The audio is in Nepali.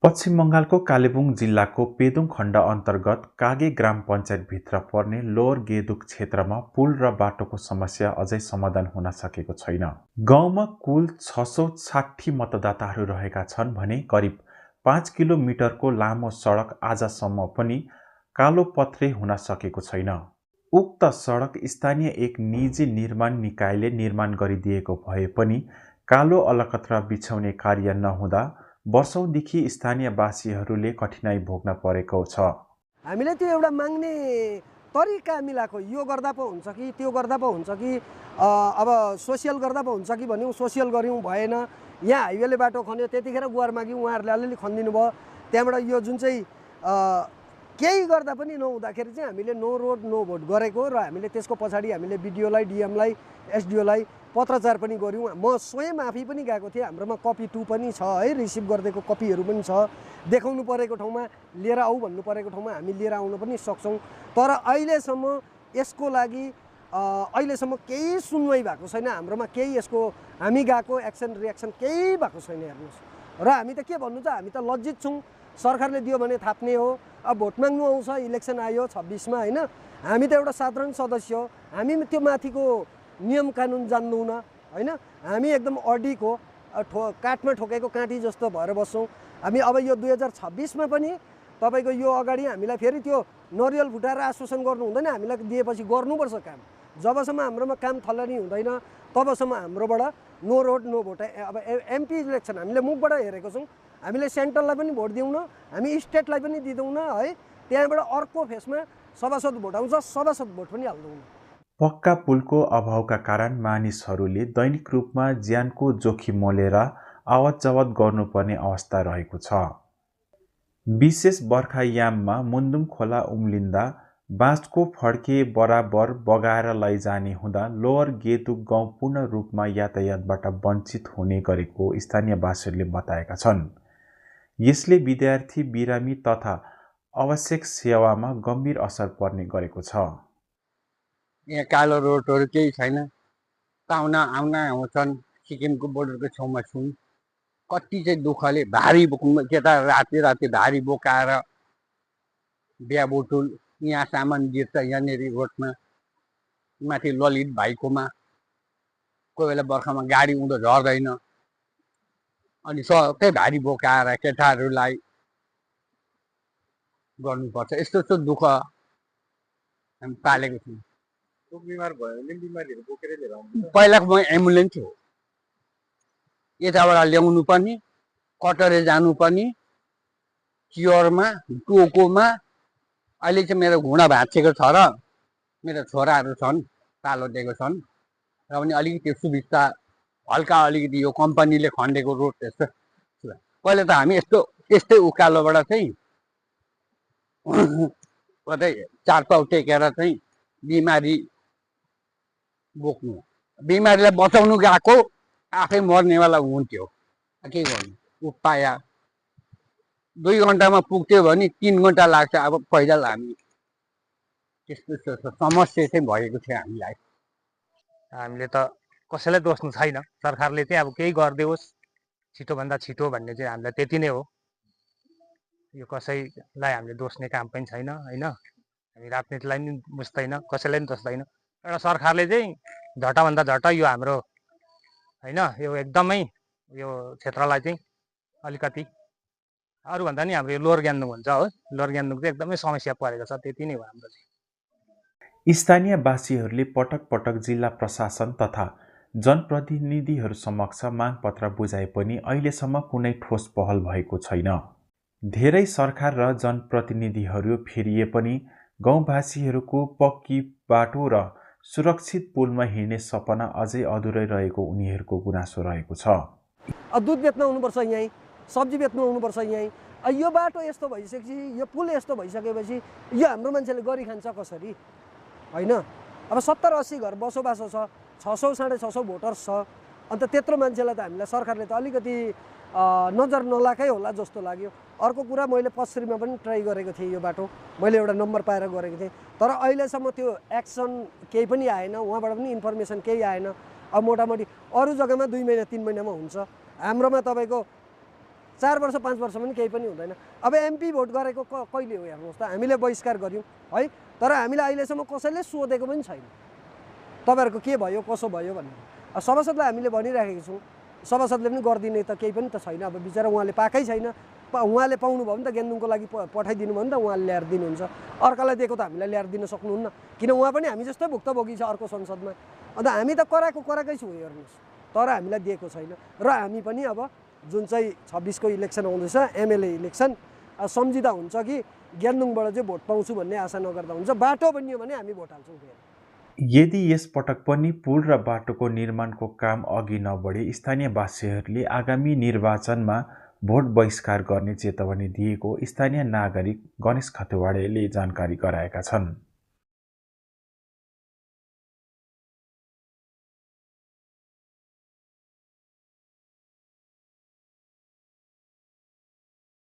पश्चिम बङ्गालको कालेबुङ जिल्लाको पेदुङ खण्ड अन्तर्गत कागे ग्राम पञ्चायतभित्र पर्ने लोवर गेदुक क्षेत्रमा पुल र बाटोको समस्या अझै समाधान हुन सकेको छैन। गाउँमा कुल 660 मतदाताहरू रहेका छन् भने करिब 5 किलोमिटरको लामो सडक आजसम्म पनि कालो पत्रे हुन सकेको छैन। उक्त सडक स्थानीय एक निजी निर्माण निकायले निर्माण गरिदिएको भए पनि कालो अलकत्रा बिछाउने कार्य नहुँदा वर्षौंदेखि स्थानीयवासीहरूले कठिनाई भोग्न परेको छ। हामीले त्यो एउटा माग्ने तरिका मिलाएको यो गर्दा पो हुन्छ कि त्यो गर्दा पो हुन्छ कि अब सोसियल गर्दा पो हुन्छ कि भन्यौँ, सोसियल गऱ्यौँ भएन। यहाँ हाइवेले बाटो खन्यो, त्यतिखेर गुहार माग्यौँ, उहाँहरूले अलिअलि खनिदिनु भयो। त्यहाँबाट यो जुन चाहिँ केही गर्दा पनि नहुँदाखेरि चाहिँ हामीले नो रोड नो भोट गरेको र हामीले त्यसको पछाडि हामीले बिडिओलाई, डिएमलाई, एसडिओलाई पत्रचार पनि गऱ्यौँ। म स्वयं आफै पनि गएको थिएँ, हाम्रोमा कपी 2 पनि छ है, रिसिभ गरिदिएको कपीहरू पनि छ। देखाउनु परेको ठाउँमा लिएर आऊ भन्नु परेको ठाउँमा हामी लिएर आउन पनि सक्छौँ। तर अहिलेसम्म यसको लागि अहिलेसम्म केही सुनवाई भएको छैन। हाम्रोमा केही यसको हामी गएको एक्सन रिएक्सन केही भएको छैन हेर्नुहोस्। र हामी त के भन्नु, त हामी त लज्जित छौँ। सरकारले दियो भने थाप्ने हो। अब भोट माग्नु आउँछ, इलेक्सन आयो 26 मा होइन, हामी त एउटा साधारण सदस्य हो। हामी त्यो माथिको नियम कानुन जान्दैनौँ होइन। हामी एकदम अडिको काठमा ठोकेको काँटी जस्तो भएर बस्छौँ हामी। अब यो 2026 मा पनि तपाईँको यो अगाडि हामीलाई फेरि त्यो नरियल फुटाएर आश्वासन गर्नु हुँदैन। हामीलाई दिएपछि गर्नुपर्छ काम। जबसम्म हाम्रोमा काम थल्लानी हुँदैन तबसम्म हाम्रोबाट नो रोड नो भोट। अब एमपी इलेक्सन हामीले मुखबाट हेरेको छौँ। हामीले सेन्ट्रललाई पनि भोट दिउँन, हामी स्टेटलाई पनि दिँदैनौँ है। त्यहाँबाट अर्को फेसमा सभासद भोट आउँछ, सभासद भोट पनि हाल्दैनौँ। पक्का पुलको अभावका कारण मानिसहरूले दैनिक रूपमा ज्यानको जोखिम मोलेर आवत जावत गर्नुपर्ने अवस्था रहेको छ। विशेष बर्खायाममा मुन्दुम खोला उम्लिँदा बाँसको फड्के बराबर बगाएर लैजाने हुँदा लोवर गेदुक गाउँ पूर्ण रूपमा यातायातबाट वञ्चित हुने गरेको स्थानीयवासीहरूले बताएका छन्। यसले विद्यार्थी, बिरामी तथा आवश्यक सेवामा गम्भीर असर पर्ने गरेको छ। यहाँ कालो रोडहरू केही छैन। पाहुना आउँछन्, सिक्किमको बोर्डरको छेउमा छौँ। कति चाहिँ दुःखले भारी बोक्नु, त्यता राति राति भारी बोकाएर बिहा बुटुल यहाँ सामान दिन्छ। यहाँनिर रोडमा माथि ललित भाइकोमा कोही बेला बर्खामा गाडी उँधो झर्दैन। अनि सबै भारी बोकाएर केटाहरूलाई गर्नुपर्छ। यस्तो दुःख हामी पालेको छौँ। बिमार भयो भने बिमारीहरू बोकेर लिएर आउनुहुन्छ। पहिलाको म एम्बुलेन्स हो, यताबाट ल्याउनु पनि, कटरे जानु पनि, चियरमा टोकोमा। अहिले चाहिँ मेरो घुँडा भाँचिएको छ र मेरो छोराहरू छन्, पालो दिएको छन् र पनि अलिकति सुविस्ता हल्का अलिकति यो कम्पनीले खनेको रोड त्यस्तो। पहिला त हामी यस्तै उकालोबाट चाहिँ कतै 4 पाउ टेकेर चाहिँ बिमारी बोक्नु, बिमारीलाई बचाउनु गएको आफै मर्नेवाला हुन्थ्यो। के गर्नु उपाय। 2 घन्टामा पुग्थ्यो भने 3 घन्टा लाग्छ। अब पहिला हामी त्यस्तो समस्या चाहिँ भएको थियो हामीलाई। हामीले त कसैलाई दोस्नु छैन। सरकारले चाहिँ अब केही गरिदियोस् छिटोभन्दा छिटो भन्ने चाहिँ हामीलाई त्यति नै हो। यो कसैलाई हामीले दोस्ने काम पनि छैन होइन। हामी राजनीतिलाई पनि बुझ्दैन, कसैलाई पनि दोस्दैन। एउटा सरकारले चाहिँ झट्टभन्दा झट्ट यो हाम्रो होइन यो एकदमै यो क्षेत्रलाई चाहिँ अलिकति अरूभन्दा नि हाम्रो यो लोवर ग्यान्दुङ हुन्छ हो, लोवर ग्यान्दुङ चाहिँ एकदमै समस्या परेको छ। त्यति नै हो हाम्रो चाहिँ। स्थानीयवासीहरूले पटक पटक जिल्ला प्रशासन तथा जनप्रतिनिधिहरू समक्ष मागपत्र बुझाए पनि अहिलेसम्म कुनै ठोस पहल भएको छैन। धेरै सरकार र जनप्रतिनिधिहरू फेरिए पनि गाउँवासीहरूको पक्की बाटो र सुरक्षित पुलमा हिँड्ने सपना अझै अधुरै रहेको उनीहरूको गुनासो रहेको छ। दुध बेच्न आउनुपर्छ यहीँ, सब्जी बेच्न आउनुपर्छ यहीँ। यो बाटो यस्तो भइसकेपछि, यो पुल यस्तो भइसकेपछि यो हाम्रो मान्छेले गरी खान्छ कसरी होइन। अब 70-80 घर बसोबासो छ, 600-650 भोटर्स छ। अन्त त्यत्रो मान्छेलाई त हामीलाई सरकारले त अलिकति नजर नलाकै होला जस्तो लाग्यो। अर्को कुरा, मैले पश्चिममा पनि ट्राई गरेको थिएँ यो बाटो, मैले एउटा नम्बर पाएर गरेको थिएँ। तर अहिलेसम्म त्यो एक्सन केही पनि आएन, उहाँबाट पनि इन्फर्मेसन केही आएन। अब मोटामोटी अरू जग्गामा 2 महिना 3 महिनामा हुन्छ, हाम्रोमा तपाईँको 4 वर्ष 5 वर्ष पनि केही पनि हुँदैन। अब एमपी भोट गरेको कहिले हो हेर्नुहोस् त, हामीले बहिष्कार गऱ्यौँ है, तर हामीले अहिलेसम्म कसैले सोधेको पनि छैन तपाईँहरूको के भयो कसो भयो भनेर। सभासदलाई हामीले भनिराखेको छौँ, सभासदले पनि गरिदिने त केही पनि त छैन। अब बिचरा उहाँले पाएकै छैन, उहाँले पाउनुभयो भने त गेन्दुङको लागि पठाइदिनु भयो भने त उहाँले ल्याएर दिनुहुन्छ, अर्कालाई दिएको त हामीलाई ल्याएर दिन सक्नुहुन्न, किन उहाँ पनि हामी जस्तै भुक्तभोगी छ अर्को संसदमा। अन्त हामी त कराएकै छौँ हेर्नुहोस्, तर हामीलाई दिएको छैन। र हामी पनि अब जुन चाहिँ 26 को इलेक्सन आउँदैछ एमएलए इलेक्सन, सम्झिँदा हुन्छ कि गेन्दुङबाट चाहिँ भोट पाउँछु भन्ने आशा नगर्दा हुन्छ, बाटो बनियो भने हामी भोट हाल्छौँ फेरि। यदि यस पटक पनि पुल र बाटोको निर्माणको काम अघि नबढे स्थानीयवासीहरूले आगामी निर्वाचनमा भोट बहिष्कार गर्ने चेतावनी दिएको स्थानीय नागरिक गणेश खतेवाडेले जानकारी गराएका छन्।